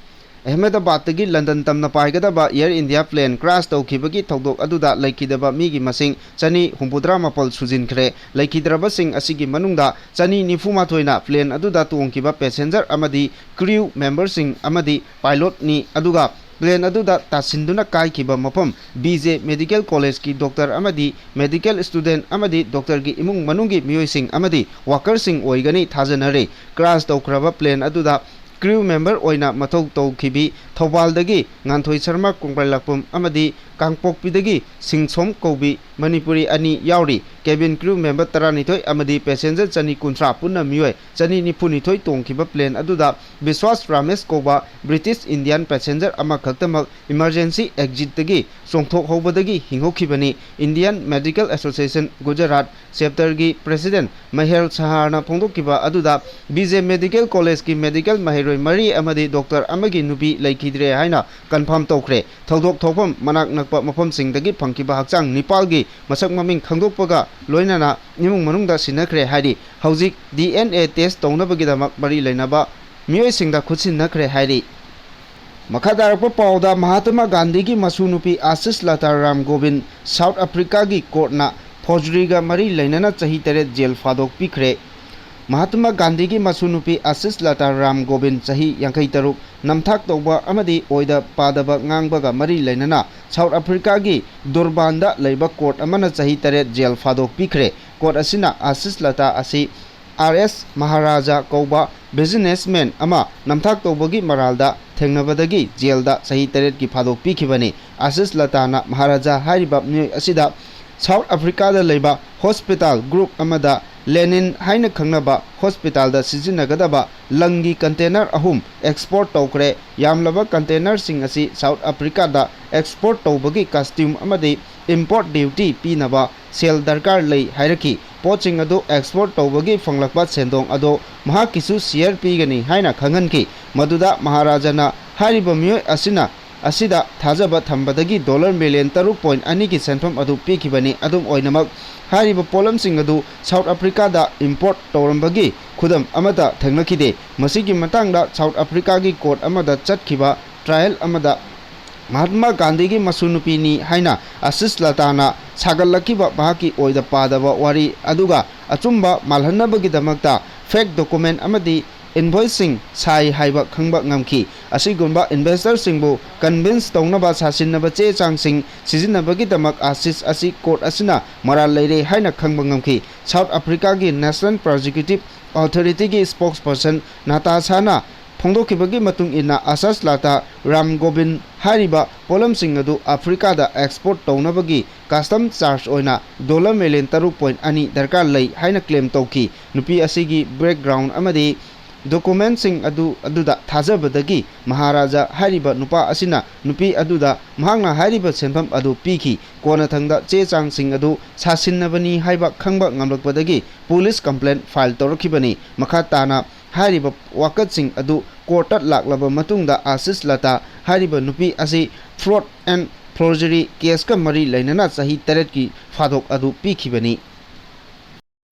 ꯑꯍꯃꯦꯗꯥꯕꯥꯗꯇꯒꯤ ꯂꯟꯗꯟ ꯇꯝꯅ ꯄꯥꯏꯒꯗꯕ Air India plane crash ꯇꯧꯈꯤꯕꯒꯤ ꯊꯧꯗꯣꯛ ꯑꯗꯨꯗ ꯂꯩꯈꯤꯗꯕ ꯃꯤꯒꯤ ꯃꯁꯤꯡ ꯆꯅꯤ ꯍꯨꯝꯐꯨꯇꯔꯥ ꯃꯥꯄꯜ ꯁꯨꯖꯤꯟꯈ꯭ꯔꯦ꯫ ꯂꯩꯈꯤꯗ꯭ꯔꯕꯁꯤꯡ ꯑꯁꯤꯒꯤ ꯃꯅꯨꯡꯗ ꯆꯅꯤ ꯅꯤꯐꯨ ꯃꯥꯊꯣꯏꯅ plane ꯑꯗꯨꯗ ꯇꯣꯡꯈꯤꯕ passenger ꯑꯃꯗꯤ crew memberꯁꯤꯡ ꯑꯃꯗꯤ pilotꯅꯤ, ꯑꯗꯨꯒ plane ꯑꯗꯨꯗ ꯇꯥꯁꯤꯟꯗꯨꯅ ꯀꯥꯏꯈꯤꯕ ꯃꯐꯝ B J Medical Collegeꯀꯤ doctor ꯑꯃꯗꯤ medical student ꯑꯃꯗꯤ doctorꯒꯤ ꯏꯃꯨꯡ ꯃꯅꯨꯡꯒꯤ ꯃꯤꯑꯣꯏꯁꯤꯡ ꯑꯃꯗꯤ workerꯁꯤꯡ ꯑꯣꯏꯒꯅꯤ ꯊꯥꯖꯅꯔꯤ꯫ Crash ꯇꯧꯈ꯭ꯔꯕ plane ꯑꯗꯨꯗ crew member ꯑꯣꯏꯅ ꯃꯊꯧ ꯇꯧꯈꯤꯕꯤ ꯊꯧꯕꯥꯜꯗꯒꯤ ꯉꯥꯟꯊꯣꯏ ꯁꯔꯃ ꯀꯣꯡꯄꯥꯏꯂꯥꯛꯄꯝ ꯑꯃꯗꯤ ꯀꯥꯡꯄꯣꯛꯄꯤꯗꯒꯤ ꯁꯤꯡꯁꯣꯝ ꯀꯧꯕꯤ ꯃꯅꯤꯄꯨꯔꯤ ꯑꯅꯤ ꯌꯥꯎꯔꯤ꯫ Cabin crew member ꯇꯔꯥꯅꯤꯊꯣꯏ ꯑꯃꯗꯤ passenger ꯆꯅꯤ ꯀꯨꯟꯊ꯭ꯔꯥ, ꯄꯨꯟꯅ ꯃꯤꯑꯣꯏ ꯆꯅꯤ ꯅꯤꯐꯨꯅꯤꯊꯣꯏ ꯇꯣꯡꯈꯤꯕ plane ꯑꯗꯨꯗ ꯕꯤꯁ꯭ꯋꯥꯁ ꯔꯥꯃꯦꯁ ꯀꯧꯕ British Indian passenger ꯑꯃꯈꯛꯇꯃꯛ emergency exitꯇꯒꯤ ꯆꯣꯡꯊꯣꯛꯍꯧꯕꯗꯒꯤ ꯍꯤꯡꯍꯧꯈꯤꯕꯅꯤ꯫ Indian Medical Association Gujarat chapterꯒꯤ president ꯃꯍꯦꯜ ꯁꯍꯥꯅ ꯐꯣꯡꯗꯣꯛꯈꯤꯕ ꯑꯗꯨꯗ, B J Medical Collegeꯀꯤ medical ꯃꯍꯩꯔꯣꯏ ꯃꯔꯤ ꯑꯃꯗꯤ doctor ꯑꯃꯒꯤ ꯅꯨꯄꯤ ꯂꯩꯈꯤꯗ꯭ꯔꯦ ꯍꯥꯏꯅ confirm ꯇꯧꯈ꯭ꯔꯦ꯫ ꯊꯧꯗꯣꯛ ꯊꯣꯛꯐꯝ ꯃꯅꯥꯛ ꯅꯛꯄ ꯃꯐꯝꯁꯤꯡꯗꯒꯤ ꯐꯪꯈꯤꯕ ꯍꯛꯆꯥꯡ ꯅꯤꯄꯥꯜꯒꯤ ꯃꯁꯛ ꯃꯃꯤꯡ ꯈꯪꯗꯣꯛꯄꯒ ꯂꯣꯏꯅꯅ ꯏꯃꯨꯡ ꯃꯅꯨꯡꯗ ꯁꯤꯟꯅꯈ꯭ꯔꯦ ꯍꯥꯏꯔꯤ꯫ ꯍꯧꯖꯤꯛ D N A test ꯇꯧꯅꯕꯒꯤꯗꯃꯛ ꯃꯔꯤ ꯂꯩꯅꯕ ꯃꯤꯑꯣꯏꯁꯤꯡꯗ ꯈꯨꯠꯁꯤꯟꯅꯈ꯭ꯔꯦ ꯍꯥꯏꯔꯤ꯫ ꯃꯈꯥ ꯇꯥꯔꯛꯄ ꯄꯥꯎꯗ, ꯃꯍꯥꯇꯃꯥ ꯒꯥꯟꯙꯤꯒꯤ ꯃꯁꯨ ꯅꯨꯄꯤ ꯑꯥꯁꯤꯁ ꯂꯇꯥ ꯔꯥꯝ ꯒꯣꯕꯤꯟ South Africaꯒꯤ courtꯅ forgeryꯒ ꯃꯔꯤ ꯂꯩꯅꯅ ꯆꯍꯤ ꯇꯔꯦꯠ jail ꯐꯥꯗꯣꯛꯄꯤꯈ꯭ꯔꯦ꯫ ꯃꯍꯥꯇꯃꯥ ꯒꯥꯟꯙꯤꯒꯤ ꯃꯁꯨ ꯅꯨꯄꯤ ꯑꯥꯁꯤꯁ ꯂꯇꯥ ꯔꯥꯝ ꯒꯣꯕꯤꯟ, ꯆꯍꯤ ꯌꯥꯡꯈꯩ ꯇꯔꯨꯛ, ꯅꯝꯊꯥꯛ ꯇꯧꯕ ꯑꯃꯗꯤ ꯑꯣꯏꯗ ꯄꯥꯗꯕ ꯉꯥꯡꯕꯒ ꯃꯔꯤ ꯂꯩꯅꯅ South Africaꯒꯤ ꯗꯨꯔꯕꯥꯟꯗ ꯂꯩꯕ court ꯑꯃꯅ ꯆꯍꯤ ꯇꯔꯦꯠ jail ꯐꯥꯗꯣꯛꯄꯤꯈ꯭ꯔꯦ꯫ Court ꯑꯁꯤꯅ ꯑꯥꯁꯤꯁ ꯂꯇꯥ ꯑꯁꯤ R S ꯃꯍꯥꯔꯥꯖꯥ ꯀꯧꯕ businessman ꯑꯃ ꯅꯝꯊꯥꯛ ꯇꯧꯕꯒꯤ ꯃꯔꯥꯜꯗ ꯊꯦꯡꯅꯕꯗꯒꯤ jailꯗ ꯆꯍꯤ ꯇꯔꯦꯠꯀꯤ ꯐꯥꯗꯣꯛꯄꯤꯈꯤꯕꯅꯤ꯫ ꯑꯥꯁꯤꯁ ꯂꯇꯥꯅ ꯃꯍꯥꯔꯥꯖꯥ ꯍꯥꯏꯔꯤꯕ ꯃꯤꯑꯣꯏ ꯑꯁꯤꯗ South Africaꯗ ꯂꯩꯕ hospital group ꯑꯃꯗ Lenin ꯍꯥꯏꯅ ꯈꯪꯅꯕ hospitalꯗ ꯁꯤꯖꯤꯟꯅꯒꯗꯕ ꯂꯪꯒꯤ container ꯑꯍꯨꯝ export ꯇꯧꯈ꯭ꯔꯦ꯫ ꯌꯥꯝꯂꯕ containerꯁꯤꯡ ꯑꯁꯤ South Africaꯗ export ꯇꯧꯕꯒꯤ custom ꯑꯃꯗꯤ import duty ꯄꯤꯅꯕ ꯁꯦꯜ ꯗꯔꯀꯥꯔ ꯂꯩ ꯍꯥꯏꯔꯛꯈꯤ꯫ ꯄꯣꯠꯁꯤꯡ ꯑꯗꯨ export ꯇꯧꯕꯒꯤ ꯐꯪꯂꯛꯄ ꯁꯦꯟꯗꯣꯡ ꯑꯗꯨ ꯃꯍꯥꯛꯀꯤꯁꯨ share ꯄꯤꯒꯅꯤ ꯍꯥꯏꯅ ꯈꯪꯍꯟꯈꯤ꯫ ꯃꯗꯨꯗ ꯃꯍꯥꯔꯥꯖꯥꯅ ꯍꯥꯏꯔꯤꯕ ꯃꯤꯑꯣꯏ ꯑꯁꯤꯅ ꯑꯁꯤꯗ ꯊꯥꯖꯕ ꯊꯝꯕꯗꯒꯤ ꯗꯣꯂꯔ ꯃꯤꯂꯤꯌꯟ ꯇꯔꯨꯛ ꯄꯣꯏꯟ ꯑꯅꯤꯒꯤ ꯁꯦꯟꯐꯝ ꯑꯗꯨ ꯄꯤꯈꯤꯕꯅꯤ꯫ ꯑꯗꯨꯝ ꯑꯣꯏꯅꯃꯛ, ꯍꯥꯏꯔꯤꯕ ꯄꯣꯠꯂꯝꯁꯤꯡ ꯑꯗꯨ ꯁꯥꯎꯠ ꯑꯐ꯭ꯔꯤꯀꯥꯗ ꯏꯝꯄꯣꯔꯠ ꯇꯧꯔꯝꯕꯒꯤ ꯈꯨꯗꯝ ꯑꯃꯠꯇ ꯊꯦꯡꯅꯈꯤꯗꯦ꯫ ꯃꯁꯤꯒꯤ ꯃꯇꯥꯡꯗ ꯁꯥꯎꯠ ꯑꯐ꯭ꯔꯤꯀꯥꯒꯤ ꯀꯣꯔꯠ ꯑꯃꯗ ꯆꯠꯈꯤꯕ ꯇ꯭ꯔꯥꯌꯦꯜ ꯑꯃꯗ ꯃꯍꯥꯠꯃꯥ ꯒꯥꯟꯙꯤꯒꯤ ꯃꯁꯨ ꯅꯨꯄꯤꯅꯤ ꯍꯥꯏꯅ ꯑꯥꯁꯤꯁ ꯂꯇꯥꯅ ꯁꯥꯒꯠꯂꯛꯈꯤꯕ ꯃꯍꯥꯛꯀꯤ ꯑꯣꯏꯗ ꯄꯥꯗꯕ ꯋꯥꯔꯤ ꯑꯗꯨꯒ ꯑꯆꯨꯝꯕ ꯃꯥꯜꯍꯟꯅꯕꯒꯤꯗꯃꯛꯇ ꯐꯦꯛ ꯗꯣꯀꯨꯃꯦꯟ ꯑꯃꯗꯤ ꯏꯟꯚꯣꯏꯁꯁꯤꯡ ꯁꯥꯏ ꯍꯥꯏꯕ ꯈꯪꯕ ꯉꯝꯈꯤ꯫ ꯑꯁꯤꯒꯨꯝꯕ ꯏꯟꯚꯦꯁꯇꯔꯁꯤꯡꯕꯨ ꯀꯟꯚꯤꯟꯁ ꯇꯧꯅꯕ ꯁꯥꯁꯤꯟꯅꯕ ꯆꯦ ꯆꯥꯡꯁꯤꯡ ꯁꯤꯖꯤꯟꯅꯕꯒꯤꯗꯃꯛ ꯑꯥꯁꯤꯁ ꯑꯁꯤ ꯀꯣꯔꯠ ꯑꯁꯤꯅ ꯃꯔꯥꯜ ꯂꯩꯔꯦ ꯍꯥꯏꯅ ꯈꯪꯕ ꯉꯝꯈꯤ꯫ ꯁꯥꯎꯠ ꯑꯐ꯭ꯔꯤꯀꯥꯒꯤ ꯅꯦꯁꯅꯦꯜ ꯄ꯭ꯔꯣꯁꯤꯀ꯭ꯌꯨꯇꯤꯚ ꯑꯣꯊꯣꯔꯤꯇꯤꯒꯤ ꯁ꯭ꯄꯣꯛꯁꯄꯔꯁꯟ ꯅꯥꯇꯥꯁꯥꯅ ꯐꯣꯡꯗꯣꯛꯈꯤꯕꯒꯤ ꯃꯇꯨꯡ ꯏꯟꯅ, ꯑꯥꯁꯤꯁ ꯂꯇꯥ ꯔꯥꯝ ꯒꯣꯕꯤꯟ ꯍꯥꯏꯔꯤꯕ ꯄꯣꯠꯂꯝꯁꯤꯡ ꯑꯗꯨ ꯑꯐ꯭ꯔꯤꯀꯥꯗ ꯑꯦꯛꯁꯄꯣꯔꯠ ꯇꯧꯅꯕꯒꯤ ꯀꯁꯇꯝ ꯆꯥꯔꯖ ꯑꯣꯏꯅ ꯗꯣꯂꯔ ꯃꯤꯂꯤꯌꯟ ꯇꯔꯨꯛ ꯄꯣꯏꯟ ꯑꯅꯤ ꯗꯔꯀꯥꯔ ꯂꯩ ꯍꯥꯏꯅ ꯀ꯭ꯂꯦꯝ ꯇꯧꯈꯤ꯫ ꯅꯨꯄꯤ ꯑꯁꯤꯒꯤ ꯕꯦꯛꯒ꯭ꯔꯥꯎꯟ ꯑꯃꯗꯤ ꯗꯣꯀꯨꯃꯦꯟꯁꯤꯡ ꯑꯗꯨ, ꯑꯗꯨꯗ ꯊꯥꯖꯕꯗꯒꯤ ꯃꯍꯥꯔꯥꯖꯥ ꯍꯥꯏꯔꯤꯕ ꯅꯨꯄꯥ ꯑꯁꯤꯅ ꯅꯨꯄꯤ ꯑꯗꯨꯗ ꯃꯍꯥꯛꯅ ꯍꯥꯏꯔꯤꯕ ꯁꯦꯟꯐꯝ ꯑꯗꯨ ꯄꯤꯈꯤ꯫ ꯀꯣꯟꯅꯊꯪꯗ ꯆꯦ ꯆꯥꯡꯁꯤꯡ ꯑꯗꯨ ꯁꯥꯁꯤꯟꯅꯕꯅꯤ ꯍꯥꯏꯕ ꯈꯪꯕ ꯉꯝꯂꯛꯄꯗꯒꯤ ꯄꯨꯂꯤꯁ ꯀꯝꯄ꯭ꯂꯦꯟ ꯐꯥꯏꯜ ꯇꯧꯔꯛꯈꯤꯕꯅꯤ꯫ ꯃꯈꯥ ꯇꯥꯅ ꯍꯥꯏꯔꯤꯕ ꯋꯥꯀꯠꯁꯤꯡ ꯑꯗꯨ ꯀꯣꯔꯠꯇ ꯂꯥꯛꯂꯕ ꯃꯇꯨꯡꯗ ꯑꯥꯁꯤꯁ ꯂꯇꯥ ꯍꯥꯏꯔꯤꯕ ꯅꯨꯄꯤ ꯑꯁꯤ ꯐ꯭ꯔꯣꯗ ꯑꯦꯟ ꯐꯣꯔꯖꯔꯤ ꯀꯦꯁꯀ ꯃꯔꯤ ꯂꯩꯅꯅ ꯆꯍꯤ ꯇꯔꯦꯠꯀꯤ ꯐꯥꯗꯣꯛ ꯑꯗꯨ ꯄꯤꯈꯤꯕꯅꯤ꯫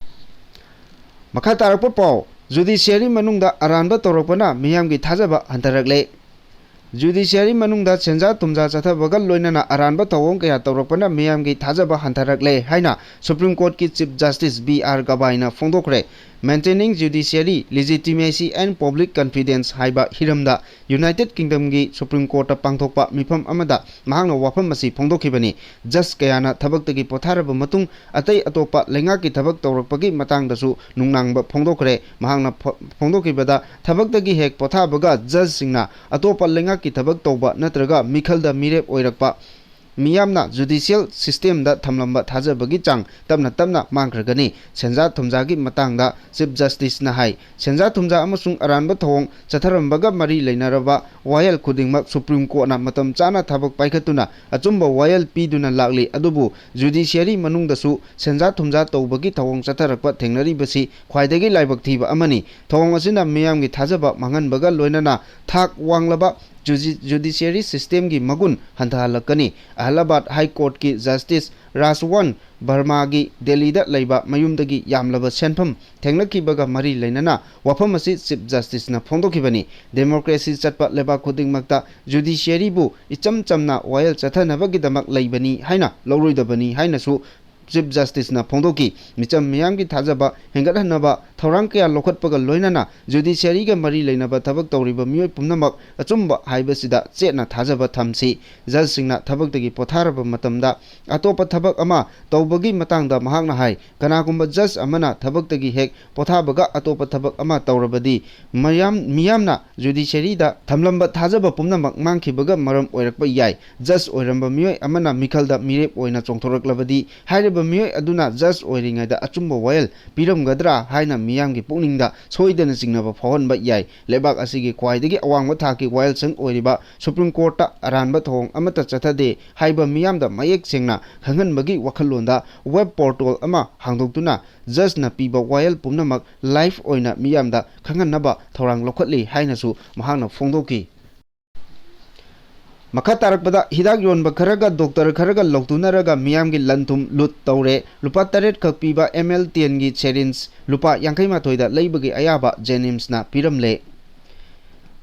ꯃꯈꯥ ꯇꯥꯔꯛꯄ ꯄꯥꯎ, ꯖꯨꯗꯤꯁꯤꯌꯥꯔꯤ ꯃꯅꯨꯡꯗ ꯑꯔꯥꯟꯕ ꯇꯧꯔꯛꯄꯅ ꯃꯤꯌꯥꯝꯒꯤ ꯊꯥꯖꯕ ꯍꯟꯊꯔꯛꯂꯦ꯫ ꯖꯨꯗꯤꯁꯤꯌꯥꯔꯤ ꯃꯅꯨꯡꯗ ꯁꯦꯟꯖꯥ ꯊꯨꯝꯖꯥ ꯆꯠꯊꯕꯒ ꯂꯣꯏꯅꯅ ꯑꯔꯥꯟꯕ ꯊꯧꯑꯣꯡ ꯀꯌꯥ ꯇꯧꯔꯛꯄꯅ ꯃꯤꯌꯥꯝꯒꯤ ꯊꯥꯖꯕ ꯍꯟꯊꯔꯛꯂꯦ ꯍꯥꯏꯅ ꯁꯨꯄ꯭ꯔꯤꯝ ꯀꯣꯔꯠꯀꯤ ꯆꯤꯐ ꯖꯁꯇꯤꯁ ꯕꯤ ꯑꯥꯔ ꯒꯕꯥꯏꯅ ꯐꯣꯡꯗꯣꯛꯈ꯭ꯔꯦ꯫ Maintaining Judiciary Legitimacy and Public Confidence ꯍꯥꯏꯕ ꯍꯤꯔꯝꯗ ꯌꯨꯅꯥꯏꯇꯦꯗ ꯀꯤꯡꯗꯝꯒꯤ ꯁꯨꯄ꯭ꯔꯤꯝ ꯀꯣꯔꯠꯇ ꯄꯥꯡꯊꯣꯛꯄ ꯃꯤꯐꯝ ꯑꯃꯗ ꯃꯍꯥꯛꯅ ꯋꯥꯐꯝ ꯑꯁꯤ ꯐꯣꯡꯗꯣꯛꯈꯤꯕꯅꯤ꯫ ꯖꯁ ꯀꯌꯥꯅ ꯊꯕꯛꯇꯒꯤ ꯄꯣꯊꯥꯔꯕ ꯃꯇꯨꯡ, ꯑꯇꯩ ꯑꯇꯣꯞꯄ ꯂꯩꯉꯥꯛꯀꯤ ꯊꯕꯛ ꯇꯧꯔꯛꯄꯒꯤ ꯃꯇꯥꯡꯗꯁꯨ ꯅꯨꯡꯅꯥꯡꯕ ꯐꯣꯡꯗꯣꯛꯈ꯭ꯔꯦ꯫ ꯃꯍꯥꯛꯅ ꯐ-, ꯐꯣꯡꯗꯣꯛꯈꯤꯕꯗ, ꯊꯕꯛꯇꯒꯤ ꯍꯦꯛ ꯄꯣꯊꯥꯕꯒ ꯖꯁꯁꯤꯡꯅ ꯑꯇꯣꯞꯄ ꯂꯩꯉꯥꯛꯀꯤ ꯊꯕꯛ ꯇꯧꯕ ꯅꯠꯇ꯭ꯔꯒ ꯃꯤꯈꯜꯗ ꯃꯤꯔꯦꯞ ꯑꯣꯏꯔꯛꯄ ꯃꯤꯌꯥꯝꯅ ꯖꯨꯗꯤꯁꯤꯌꯦꯜ ꯁꯤꯁꯇꯦꯝꯗ ꯊꯝꯂꯝꯕ ꯊꯥꯖꯕꯒꯤ ꯆꯥꯡ ꯇꯞꯅ ꯇꯞꯅ ꯃꯥꯡꯈ꯭ꯔꯒꯅꯤ꯫ ꯁꯦꯟꯖꯥ ꯊꯨꯝꯖꯥꯒꯤ ꯃꯇꯥꯡꯗ ꯆꯤꯐ ꯖꯁꯇꯤꯁꯅ ꯍꯥꯏ, ꯁꯦꯟꯖꯥ ꯊꯨꯝꯖꯥ ꯑꯃꯁꯨꯡ ꯑꯔꯥꯟꯕ ꯊꯧꯑꯣꯡ ꯆꯠꯊꯔꯝꯕꯒ ꯃꯔꯤ ꯂꯩꯅꯔꯕ ꯋꯥꯌꯦꯜ ꯈꯨꯗꯤꯡꯃꯛ ꯁꯨꯄ꯭ꯔꯤꯝ ꯀꯣꯔꯠꯅ ꯃꯇꯝ ꯆꯥꯅ ꯊꯕꯛ ꯄꯥꯏꯈꯠꯇꯨꯅ ꯑꯆꯨꯝꯕ ꯋꯥꯌꯦꯜ ꯄꯤꯗꯨꯅ ꯂꯥꯛꯂꯤ꯫ ꯑꯗꯨꯕꯨ ꯖꯨꯗꯤꯁꯤꯌꯔꯤ ꯃꯅꯨꯡꯗꯁꯨ ꯁꯦꯟꯖꯥ ꯊꯨꯝꯖꯥ ꯇꯧꯕꯒꯤ ꯊꯧꯑꯣꯡ ꯆꯠꯊꯔꯛꯄ ꯊꯦꯡꯅꯔꯤꯕꯁꯤ ꯈ꯭ꯋꯥꯏꯗꯒꯤ ꯂꯥꯏꯕꯛ ꯊꯤꯕ ꯑꯃꯅꯤ꯫ ꯊꯧꯑꯣꯡ ꯑꯁꯤꯅ ꯃꯤꯌꯥꯝꯒꯤ ꯊꯥꯖꯕ ꯃꯥꯡꯍꯟꯕꯒ ꯂꯣꯏꯅꯅ ꯊꯥꯛ ꯋꯥꯡꯂꯕ ꯖꯨꯗꯤ-, ꯖꯨꯗꯤꯁꯤꯌꯔꯤ ꯁꯤꯁꯇꯦꯝꯒꯤ ꯃꯒꯨꯟ ꯍꯟꯊꯍꯜꯂꯛꯀꯅꯤ꯫ ꯑꯍꯂꯥꯕꯥꯗ ꯍꯥꯏ ꯀꯣꯔꯠꯀꯤ ꯖꯁꯇꯤꯁ ꯔꯥꯖꯋꯟ ꯕꯔꯃꯥꯒꯤ ꯗꯦꯜꯂꯤꯗ ꯂꯩꯕ ꯃꯌꯨꯝꯗꯒꯤ ꯌꯥꯝꯂꯕ ꯁꯦꯟꯐꯝ ꯊꯦꯡꯂꯛꯈꯤꯕꯒ ꯃꯔꯤ ꯂꯩꯅꯅ ꯋꯥꯐꯝ ꯑꯁꯤ ꯆꯤꯐ ꯖꯁꯇꯤꯁꯅ ꯐꯣꯡꯗꯣꯛꯈꯤꯕꯅꯤ꯫ ꯗꯦꯃꯣꯀ꯭ꯔꯦꯁꯤ ꯆꯠꯄ ꯂꯩꯕꯥꯛ ꯈꯨꯗꯤꯡꯃꯛꯇ ꯖꯨꯗꯤꯁꯤꯌꯔꯤꯕꯨ ꯏꯆꯝ ꯆꯝꯅ ꯋꯥꯌꯦꯜ ꯆꯠꯊꯅꯕꯒꯤꯗꯃꯛ ꯂꯩꯕꯅꯤ ꯍꯥꯏꯅ ꯂꯧꯔꯣꯏꯗꯕꯅꯤ ꯍꯥꯏꯅꯁꯨ ꯆꯤꯐ ꯖꯁꯇꯤꯁꯅ ꯐꯣꯡꯗꯣꯛꯈꯤ꯫ ꯃꯤꯆꯝ ꯃꯤꯌꯥꯝꯒꯤ ꯊꯥꯖꯕ ꯍꯦꯟꯒꯠꯍꯟꯅꯕ ꯊꯧꯔꯥꯡ ꯀꯌꯥ ꯂꯧꯈꯠꯄꯒ ꯂꯣꯏꯅꯅ ꯖꯨꯗꯤꯁꯤꯌꯔꯤꯒ ꯃꯔꯤ ꯂꯩꯅꯕ ꯊꯕꯛ ꯇꯧꯔꯤꯕ ꯃꯤꯑꯣꯏ ꯄꯨꯝꯅꯃꯛ ꯑꯆꯨꯝꯕ ꯍꯥꯏꯕꯁꯤꯗ ꯆꯦꯠꯅ ꯊꯥꯖꯕ ꯊꯝꯁꯤ꯫ ꯖꯖꯁꯤꯡꯅ ꯊꯕꯛꯇꯒꯤ ꯄꯣꯊꯥꯔꯕ ꯃꯇꯝꯗ ꯑꯇꯣꯞꯄ ꯊꯕꯛ ꯑꯃ ꯇꯧꯕꯒꯤ ꯃꯇꯥꯡꯗ ꯃꯍꯥꯛꯅ ꯍꯥꯏ, ꯀꯅꯥꯒꯨꯝꯕ ꯖꯖ ꯑꯃꯅ ꯊꯕꯛꯇꯒꯤ ꯍꯦꯛ ꯄꯣꯊꯥꯕꯒ ꯑꯇꯣꯞꯄ ꯊꯕꯛ ꯑꯃ ꯇꯧꯔꯕꯗꯤ ꯃꯌꯥꯝ, ꯃꯤꯌꯥꯝꯅ ꯖꯨꯗꯤꯁꯤꯌꯔꯤꯗ ꯊꯝꯂꯝꯕ ꯊꯥꯖꯕ ꯄꯨꯝꯅꯃꯛ ꯃꯥꯡꯈꯤꯕꯒ ꯃꯔꯝ ꯑꯣꯏꯔꯛꯄ ꯌꯥꯏ꯫ ꯖꯖ ꯑꯣꯏꯔꯝꯕ ꯃꯤꯑꯣꯏ ꯑꯃꯅ ꯃꯤꯈꯜꯗ ꯃꯤꯔꯦꯞ ꯑꯣꯏꯅ ꯆꯣꯡꯊꯣꯔꯛꯂꯕꯗꯤ ꯍꯥꯏꯔꯤꯕ ꯃꯤꯑꯣꯏ ꯑꯗꯨꯅ ꯖꯖ ꯑꯣꯏꯔꯤꯉꯩꯗ ꯑꯆꯨꯝꯕ ꯋꯥꯌꯦꯜ ꯄꯤꯔꯝꯒꯗ꯭ꯔꯥ ꯍꯥꯏꯅ ꯃꯤꯌꯥꯝꯒꯤ ꯄꯨꯛꯅꯤꯡꯗ ꯁꯣꯏꯗꯅ ꯆꯤꯡꯅꯕ ꯐꯥꯎꯍꯟꯕ ꯌꯥꯏ꯫ ꯂꯩꯕꯥꯛ ꯑꯁꯤꯒꯤ ꯈ꯭ꯋꯥꯏꯗꯒꯤ ꯑꯋꯥꯡꯕ ꯊꯥꯛꯀꯤ ꯋꯥꯌꯦꯜꯁꯪ ꯑꯣꯏꯔꯤꯕ ꯁꯨꯄ꯭ꯔꯤꯝ ꯀꯣꯔꯠꯇ ꯑꯔꯥꯟꯕ ꯊꯧꯑꯣꯡ ꯑꯃꯠꯇ ꯆꯠꯊꯗꯦ ꯍꯥꯏꯕ ꯃꯤꯌꯥꯝꯗ ꯃꯌꯦꯛ ꯁꯦꯡꯅ ꯈꯪꯍꯟꯕꯒꯤ ꯋꯥꯈꯜꯂꯣꯟꯗ ꯋꯦꯕ ꯄꯣꯔꯇꯦꯜ ꯑꯃ ꯍꯥꯡꯗꯣꯛꯇꯨꯅ ꯖꯖꯅ ꯄꯤꯕ ꯋꯥꯌꯦꯜ ꯄꯨꯝꯅꯃꯛ ꯂꯥꯏꯚ ꯑꯣꯏꯅ ꯃꯤꯌꯥꯝꯗ ꯈꯪꯍꯟꯅꯕ ꯊꯧꯔꯥꯡ ꯂꯧꯈꯠꯂꯤ ꯍꯥꯏꯅꯁꯨ ꯃꯍꯥꯛꯅ ꯐꯣꯡꯗꯣꯛꯈꯤ꯫ ꯃꯈꯥ ꯇꯥꯔꯛꯄꯗ ꯍꯤꯗꯥꯛ ꯌꯣꯟꯕ ꯈꯔꯒ ꯗꯣꯛꯇꯔ ꯈꯔꯒ ꯂꯧꯇꯨꯅꯔꯒ ꯃꯤꯌꯥꯝꯒꯤ ꯂꯟ ꯊꯨꯝ ꯂꯨꯠ ꯇꯧꯔꯦ꯫ ꯂꯨꯄꯥ ꯇꯔꯦꯠ ꯈꯛ ꯄꯤꯕ ꯑꯦꯝ ꯑꯦꯜ ꯇꯦꯟꯒꯤ ꯁꯦꯔꯤꯟꯖ ꯂꯨꯄꯥ ꯌꯥꯡꯈꯩ ꯃꯥꯊꯣꯏꯗ ꯂꯩꯕꯒꯤ ꯑꯌꯥꯕ ꯖꯦꯅꯤꯝꯁꯅ ꯄꯤꯔꯝꯂꯦ꯫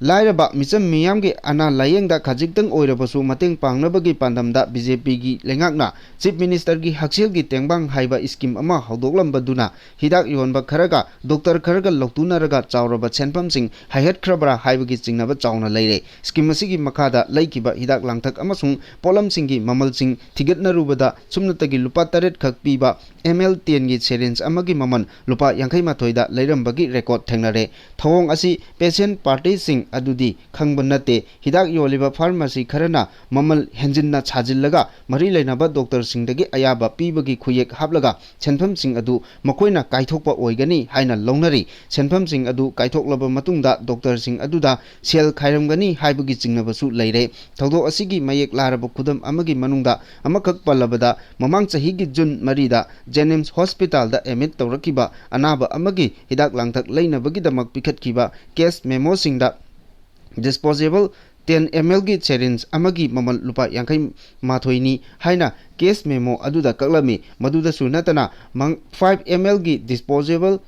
ꯂꯥꯏꯔꯕ ꯃꯤꯆꯝ ꯃꯤꯌꯥꯝꯒꯤ ꯑꯅꯥ ꯂꯥꯌꯦꯡꯗ ꯈꯖꯤꯛꯇꯪ ꯑꯣꯏꯔꯕꯁꯨ ꯃꯇꯦꯡ ꯄꯥꯡꯅꯕꯒꯤ ꯄꯥꯟꯗꯝꯗ ꯕꯤ ꯖꯦ ꯄꯤꯒꯤ ꯂꯩꯉꯥꯛꯅ ꯆꯤꯐ ꯃꯤꯅꯤꯁꯇꯔꯒꯤ ꯍꯛꯁꯦꯜꯒꯤ ꯇꯦꯡꯕꯥꯡ ꯍꯥꯏꯕ ꯁ꯭ꯀꯤꯝ ꯑꯃ ꯍꯧꯗꯣꯛꯂꯝꯕꯗꯨꯅ ꯍꯤꯗꯥꯛ ꯌꯣꯟꯕ ꯈꯔꯒ ꯗꯣꯛꯇꯔ ꯈꯔꯒ ꯂꯧꯇꯨꯅꯔꯒ ꯆꯥꯎꯔꯕ ꯁꯦꯟꯐꯝꯁꯤꯡ ꯍꯥꯏꯍꯠꯈ꯭ꯔꯕ꯭ꯔꯥ ꯍꯥꯏꯕꯒꯤ ꯆꯤꯡꯅꯕ ꯆꯥꯎꯅ ꯂꯩꯔꯦ꯫ ꯁ꯭ꯀꯤꯝ ꯑꯁꯤꯒꯤ ꯃꯈꯥꯗ ꯂꯩꯈꯤꯕ ꯍꯤꯗꯥꯛ ꯂꯥꯡꯊꯛ ꯑꯃꯁꯨꯡ ꯄꯣꯠꯂꯝꯁꯤꯡꯒꯤ ꯃꯃꯜꯁꯤꯡ ꯊꯤꯒꯠꯅꯔꯨꯕꯗ ꯁꯨꯞꯅꯇꯒꯤ ꯂꯨꯄꯥ ꯇꯔꯦꯠ ꯈꯛ ꯄꯤꯕ ꯑꯦꯝ ꯑꯦꯜ ꯇꯦꯟꯒꯤ ꯁꯦꯔꯤꯟꯖ ꯑꯃꯒꯤ ꯃꯃꯜ ꯂꯨꯄꯥ ꯌꯥꯡꯈꯩ ꯃꯥꯊꯣꯏꯗ ꯂꯩꯔꯝꯕꯒꯤ ꯔꯦꯀꯣꯔꯗ ꯊꯦꯡꯅꯔꯦ꯫ ꯊꯧꯑꯣꯡ ꯑꯁꯤ ꯄꯦꯁꯦꯟ ꯄꯥꯔꯇꯤꯁꯤꯡ ꯑꯗꯨꯗꯤ ꯈꯪꯕ ꯅꯠꯇꯦ꯫ ꯍꯤꯗꯥꯛ ꯌꯣꯜꯂꯤꯕ ꯐꯥꯔꯃꯥꯁꯤ ꯈꯔꯅ ꯃꯃꯜ ꯍꯦꯟꯖꯤꯟꯅ ꯁꯥꯖꯤꯜꯂꯒ ꯃꯔꯤ ꯂꯩꯅꯕ ꯗꯣꯛꯇꯔꯁꯤꯡꯗꯒꯤ ꯑꯌꯥꯕ ꯄꯤꯕꯒꯤ ꯈꯨꯌꯦꯛ ꯍꯥꯞꯂꯒ ꯁꯦꯟꯐꯝꯁꯤꯡ ꯑꯗꯨ ꯃꯈꯣꯏꯅ ꯀꯥꯏꯊꯣꯛꯄ ꯑꯣꯏꯒꯅꯤ ꯍꯥꯏꯅ ꯂꯧꯅꯔꯤ꯫ ꯁꯦꯟꯐꯝꯁꯤꯡ ꯑꯗꯨ ꯀꯥꯏꯊꯣꯛꯂꯕ ꯃꯇꯨꯡꯗ ꯗꯣꯛꯇꯔꯁꯤꯡ ꯑꯗꯨꯗ ꯁꯦꯜ ꯈꯥꯏꯔꯝꯒꯅꯤ ꯍꯥꯏꯕꯒꯤ ꯆꯤꯡꯅꯕꯁꯨ ꯂꯩꯔꯦ꯫ ꯊꯧꯗꯣꯛ ꯑꯁꯤꯒꯤ ꯃꯌꯦꯛ ꯂꯥꯔꯕ ꯈꯨꯗꯝ ꯑꯃꯒꯤ ꯃꯅꯨꯡꯗ ꯑꯃꯈꯛ ꯄꯜꯂꯕꯗ, ꯃꯃꯥꯡ ꯆꯍꯤꯒꯤ ꯖꯨꯟ ꯃꯔꯤꯗ ꯖꯦꯅꯤꯝꯁ ꯍꯣꯁꯄꯤꯇꯥꯜꯗ ꯑꯦꯗꯃꯤꯠ ꯇꯧꯔꯛꯈꯤꯕ ꯑꯅꯥꯕ ꯑꯃꯒꯤ ꯍꯤꯗꯥꯛ ꯂꯥꯡꯊꯛ ꯂꯩꯅꯕꯒꯤꯗꯃꯛ ꯄꯤꯈꯠꯈꯤꯕ ꯀꯦꯁ ꯃꯦꯃꯣꯁꯤꯡꯗ ꯗꯤꯁꯄꯣꯖꯦꯕꯜ ten mlꯒꯤ syringe ꯑꯃꯒꯤ ꯃꯃꯜ ꯂꯨꯄꯥ ꯌꯥꯡꯈꯩ ꯃꯥꯊꯣꯏꯅꯤ ꯍꯥꯏꯅ case memo ꯑꯗꯨꯗ ꯀꯛꯂꯝꯃꯤ꯫ ꯃꯗꯨꯗꯁꯨ ꯅꯠꯇꯅ, ꯃꯪ-, five mlꯒꯤ disposable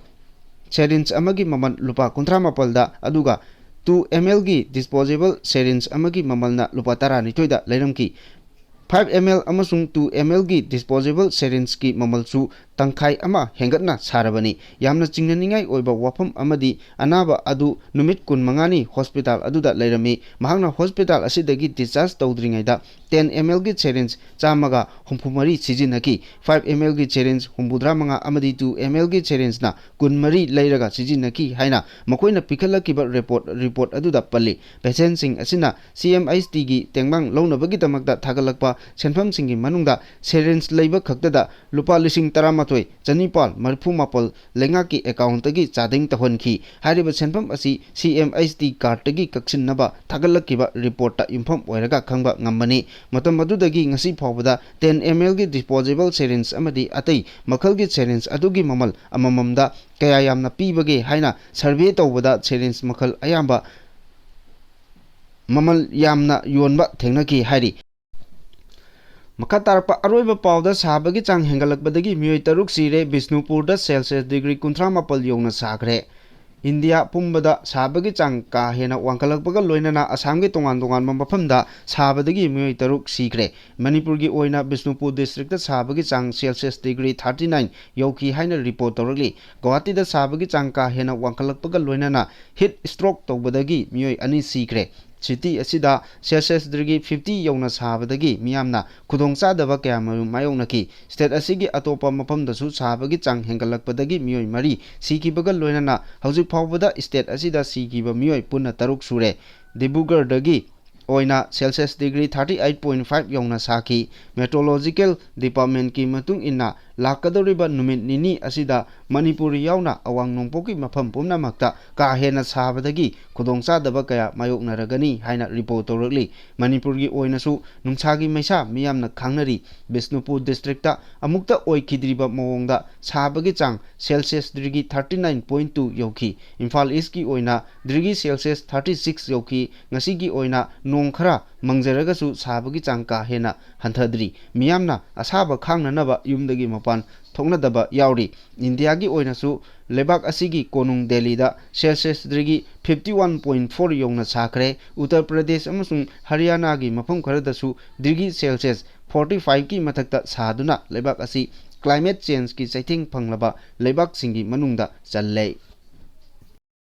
syringe ꯑꯃꯒꯤ ꯃꯃꯜ ꯂꯨꯄꯥ ꯀꯨꯟꯊ꯭ꯔꯥ ꯃꯥꯄꯜꯗ, ꯑꯗꯨꯒ two mlꯒꯤ disposable syringe ꯑꯃꯒꯤ ꯃꯃꯜꯅ ꯂꯨꯄꯥ ꯇꯔꯥꯅꯤꯊꯣꯏꯗ ꯂꯩꯔꯝꯈꯤ꯫ Five ml ꯑꯃꯁꯨꯡ two mlꯒꯤ disposable syringeꯀꯤ ꯃꯃꯜꯁꯨ ꯇꯪꯈꯥꯏ ꯑꯃ ꯍꯦꯟꯒꯠꯅ ꯁꯥꯔꯕꯅꯤ꯫ ꯌꯥꯝꯅ ꯆꯤꯡꯅꯅꯤꯡꯉꯥꯏ ꯑꯣꯏꯕ ꯋꯥꯐꯝ ꯑꯃꯗꯤ, ꯑꯅꯥꯕ ꯑꯗꯨ ꯅꯨꯃꯤꯠ ꯀꯨꯟꯃꯉꯥꯅꯤ hospital ꯑꯗꯨꯗ ꯂꯩꯔꯝꯃꯤ꯫ ꯃꯍꯥꯛꯅ hospital ꯑꯁꯤꯗꯒꯤ discharge ꯇꯧꯗ꯭ꯔꯤꯉꯩꯗ ten mlꯒꯤ syringe ꯆꯥꯝꯃꯒ ꯍꯨꯝꯐꯨ ꯃꯔꯤ ꯁꯤꯖꯤꯟꯅꯈꯤ꯫ Five mlꯒꯤ syringe ꯍꯨꯝꯐꯨꯇꯔꯥ ꯃꯉꯥ ꯑꯃꯗꯤ two mlꯒꯤ syringeꯅ ꯀꯨꯟꯃꯔꯤ ꯂꯩꯔꯒ ꯁꯤꯖꯤꯟꯅꯈꯤ ꯍꯥꯏꯅ ꯃꯈꯣꯏꯅ ꯄꯤꯈꯠꯂꯛꯈꯤꯕ report, report ꯑꯗꯨꯗ ꯄꯜꯂꯤ꯫ Patientꯁꯤꯡ ꯑꯁꯤꯅ CMHTꯒꯤ ꯇꯦꯡꯕꯥꯡ ꯂꯧꯅꯕꯒꯤꯗꯃꯛꯇ ꯊꯥꯒꯠꯂꯛꯄ ꯁꯦꯟꯐꯝꯁꯤꯡꯒꯤ ꯃꯅꯨꯡꯗ syringe ꯂꯩꯕ ꯈꯛꯇꯗ ꯂꯨꯄꯥ ꯂꯤꯁꯤꯡ ꯇꯔꯥꯃꯥꯊꯣꯏ ꯆꯅꯤꯄꯥꯜ ꯃꯔꯤꯐꯨ ꯃꯥꯄꯜ ꯂꯩꯉꯥꯛꯀꯤ accountꯇꯒꯤ ꯆꯥꯗꯤꯡ ꯇꯧꯍꯟꯈꯤ꯫ ꯍꯥꯏꯔꯤꯕ ꯁꯦꯟꯐꯝ ꯑꯁꯤ CMHT cardꯇꯒꯤ ꯀꯛꯁꯤꯟꯅꯕ ꯊꯥꯒꯠꯂꯛꯈꯤꯕ reportꯇ ꯌꯨꯝꯐꯝ ꯑꯣꯏꯔꯒ ꯈꯪꯕ ꯉꯝꯕꯅꯤ꯫ ꯃꯇꯝ ꯑꯗꯨꯗꯒꯤ ꯉꯁꯤ ꯐꯥꯎꯕꯗ ten mlꯒꯤ disposable syringe ꯑꯃꯗꯤ ꯑꯇꯩ ꯃꯈꯜꯒꯤ syringe ꯑꯗꯨꯒꯤ ꯃꯃꯜ ꯑꯃꯃꯝꯗ ꯀꯌꯥ ꯌꯥꯝꯅ ꯄꯤꯕꯒꯦ ꯍꯥꯏꯅ survey ꯇꯧꯕꯗ syringe ꯃꯈꯜ ꯑꯌꯥꯝꯕ ꯃꯃꯜ ꯌꯥꯝꯅ ꯌꯣꯟꯕ ꯊꯦꯡꯅꯈꯤ ꯍꯥꯏꯔꯤ꯫ ꯃꯈꯥ ꯇꯥꯔꯛꯄ ꯑꯔꯣꯏꯕ ꯄꯥꯎꯗ, ꯁꯥꯕꯒꯤ ꯆꯥꯡ ꯍꯦꯟꯒꯠꯂꯛꯄꯗꯒꯤ ꯃꯤꯑꯣꯏ ꯇꯔꯨꯛ ꯁꯤꯔꯦ꯫ ꯕꯤꯁꯅꯨꯄꯨꯔꯗ Celsius degree ꯀꯨꯟꯊ꯭ꯔꯥ ꯃꯥꯄꯜ ꯌꯧꯅ ꯁꯥꯈ꯭ꯔꯦ꯫ ꯏꯟꯗꯤꯌꯥ ꯄꯨꯝꯕꯗ ꯁꯥꯕꯒꯤ ꯆꯥꯡ ꯀꯥ ꯍꯦꯟꯅ ꯋꯥꯡꯈꯠꯂꯛꯄꯒ ꯂꯣꯏꯅꯅ ꯑꯁꯥꯝꯒꯤ ꯇꯣꯉꯥꯟ ꯇꯣꯉꯥꯟꯕ ꯃꯐꯝꯗ ꯁꯥꯕꯗꯒꯤ ꯃꯤꯑꯣꯏ ꯇꯔꯨꯛ ꯁꯤꯈ꯭ꯔꯦ꯫ ꯃꯅꯤꯄꯨꯔꯒꯤ ꯑꯣꯏꯅ ꯕꯤꯁꯅꯨꯄꯨꯔ districtꯇ ꯁꯥꯕꯒꯤ ꯆꯥꯡ Celsius degree thirty nine ꯌꯧꯈꯤ ꯍꯥꯏꯅ report ꯇꯧꯔꯛꯂꯤ꯫ ꯒꯧꯍꯥꯇꯤꯗ ꯁꯥꯕꯒꯤ ꯆꯥꯡ ꯀꯥ ꯍꯦꯟꯅ ꯋꯥꯡꯈꯠꯂꯛꯄꯒ ꯂꯣꯏꯅꯅ heat stroke ꯇꯧꯕꯗꯒꯤ ꯃꯤꯑꯣꯏ ꯑꯅꯤ ꯁꯤꯈ꯭ꯔꯦ꯫ City ꯑꯁꯤꯗ Celsius degree fifty ꯌꯧꯅ ꯁꯥꯕꯗꯒꯤ ꯃꯤꯌꯥꯝꯅ ꯈꯨꯗꯣꯡꯆꯥꯗꯕ ꯀꯌꯥꯃꯔꯨꯝ ꯃꯥꯌꯣꯛꯅꯈꯤ꯫ State ꯑꯁꯤꯒꯤ ꯑꯇꯣꯞꯄ ꯃꯐꯝꯗꯁꯨ ꯁꯥꯕꯒꯤ ꯆꯥꯡ ꯍꯦꯟꯒꯠꯂꯛꯄꯗꯒꯤ ꯃꯤꯑꯣꯏ ꯃꯔꯤ ꯁꯤꯈꯤꯕꯒ ꯂꯣꯏꯅꯅ ꯍꯧꯖꯤꯛ ꯐꯥꯎꯕꯗ state ꯑꯁꯤꯗ ꯁꯤꯈꯤꯕ ꯃꯤꯑꯣꯏ ꯄꯨꯟꯅ ꯇꯔꯨꯛ ꯁꯨꯔꯦ꯫ ꯗꯤꯕ꯭ꯔꯨꯒꯔꯗꯒꯤ ꯑꯣꯏꯅ Celsius degree thirty eight point five ꯌꯧꯅ ꯁꯥꯈꯤ꯫ Meteorological Departmentꯀꯤ ꯃꯇꯨꯡ ꯏꯟꯅ, ꯂꯥꯛꯀꯗꯧꯔꯤꯕ ꯅꯨꯃꯤꯠ ꯅꯤꯅꯤ ꯑꯁꯤꯗ ꯃꯅꯤꯄꯨꯔ ꯌꯥꯎꯅ ꯑꯋꯥꯡ ꯅꯣꯡꯄꯣꯛꯀꯤ ꯃꯐꯝ ꯄꯨꯝꯅꯃꯛꯇ ꯀꯥ ꯍꯦꯟꯅ ꯁꯥꯕꯗꯒꯤ ꯈꯨꯗꯣꯡꯆꯥꯗꯕ ꯀꯌꯥ ꯃꯥꯌꯣꯛꯅꯔꯒꯅꯤ ꯍꯥꯏꯅ report ꯇꯧꯔꯛꯂꯤ꯫ ꯃꯅꯤꯄꯨꯔꯒꯤ ꯑꯣꯏꯅꯁꯨ ꯅꯨꯡꯁꯥꯒꯤ ꯃꯩꯁꯥ ꯃꯤꯌꯥꯝꯅ ꯈꯥꯡꯅꯔꯤ꯫ ꯕꯤꯁꯅꯨꯄꯨꯔ districtꯇ ꯑꯃꯨꯛꯇ ꯑꯣꯏꯈꯤꯗ꯭ꯔꯤꯕ ꯃꯑꯣꯡꯗ ꯁꯥꯕꯒꯤ ꯆꯥꯡ Celsius degree thirty nine point two ꯌꯧꯈꯤ꯫ Imphal Eastꯀꯤ ꯑꯣꯏꯅ degree Celsius thirty six ꯌꯧꯈꯤ꯫ ꯉꯁꯤꯒꯤ ꯑꯣꯏꯅ ꯅꯣꯡ ꯈꯔ ꯃꯪꯖꯔꯒꯁꯨ ꯁꯥꯕꯒꯤ ꯆꯥꯡ ꯀꯥ ꯍꯦꯟꯅ ꯍꯟꯊꯗ꯭ꯔꯤ꯫ ꯃꯤꯌꯥꯝꯅ ꯑꯁꯥꯕ ꯈꯥꯡꯅꯅꯕ ꯌꯨꯝꯗꯒꯤ ꯃꯄꯥꯟ ꯊꯣꯛꯅꯗꯕ ꯌꯥꯎꯔꯤ꯫ ꯏꯟꯗꯤꯌꯥꯒꯤ ꯑꯣꯏꯅꯁꯨ ꯂꯩꯕꯥꯛ ꯑꯁꯤꯒꯤ ꯀꯣꯅꯨꯡ ꯗꯦꯜꯂꯤꯗ Celsius degree fifty one point four ꯌꯧꯅ ꯁꯥꯈ꯭ꯔꯦ꯫ ꯎꯠꯇꯔ ꯄ꯭ꯔꯗꯦꯁ ꯑꯃꯁꯨꯡ ꯍꯔꯤꯌꯥꯅꯥꯒꯤ ꯃꯐꯝ ꯈꯔꯗꯁꯨ degree Celsius forty fiveꯀꯤ ꯃꯊꯛꯇ ꯁꯥꯗꯨꯅ ꯂꯩꯕꯥꯛ ꯑꯁꯤ climate changeꯀꯤ ꯆꯩꯊꯦꯡ ꯐꯪꯂꯕ ꯂꯩꯕꯥꯛꯁꯤꯡꯒꯤ ꯃꯅꯨꯡꯗ ꯆꯜꯂꯦ꯫